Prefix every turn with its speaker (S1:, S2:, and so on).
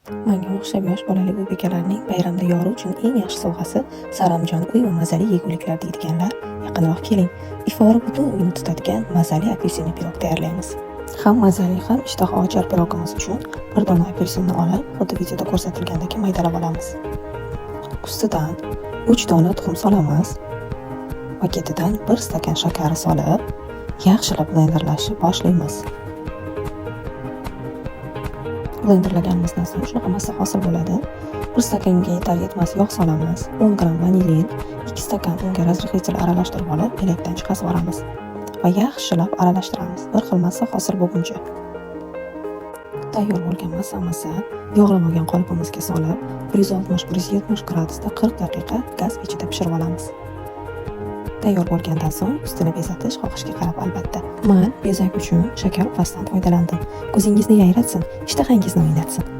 S1: Manga o'xshab yosh bolali uy bekalarining bayramda yori uchun eng yaxshi sovg'asi saramjon uy va mazali yeguliklar deydiganlar, yaqinroq keling. Ifori butun uyni tutadigan mazali apelsinli pirog tayyorlaymiz. Ham mazali, ham ishtaha ochar pirogimiz uchun bir dona apelsinni olib, xuddi videoda ko'rsatilgandek maydalab olamiz. Ustidan 3 dona tuxum solamiz va ketidan 1 stakan shakar solib, yaxshilab blenderlashni boshlaymiz. Blenderlaganimizdan so'ng shunaqa massa hosil bo'ladi. 1 stakanga yetar yetmas yog' solamiz, 10 gramm vanilin, 2 stakan unga разрыхлитель aralashtirib olib, elakdan chiqazib yuboramiz va yaxshilab aralashtiramiz, bir xil massa hosil bo'lguncha. Tayyor bo'lgan massamizni yog'lab olgan qolipimizga solib, 160-170 gradusda 40 daqiqa gaz pechida pishirib olamiz. Tayyor bo'lgandan so'ng ustini bezatish xohishga qarab, albatta. Man bezak uchun shakar ufasidan foydalandim. Ko'zingizni yayratsin, ishtahangizni o'ynatsin.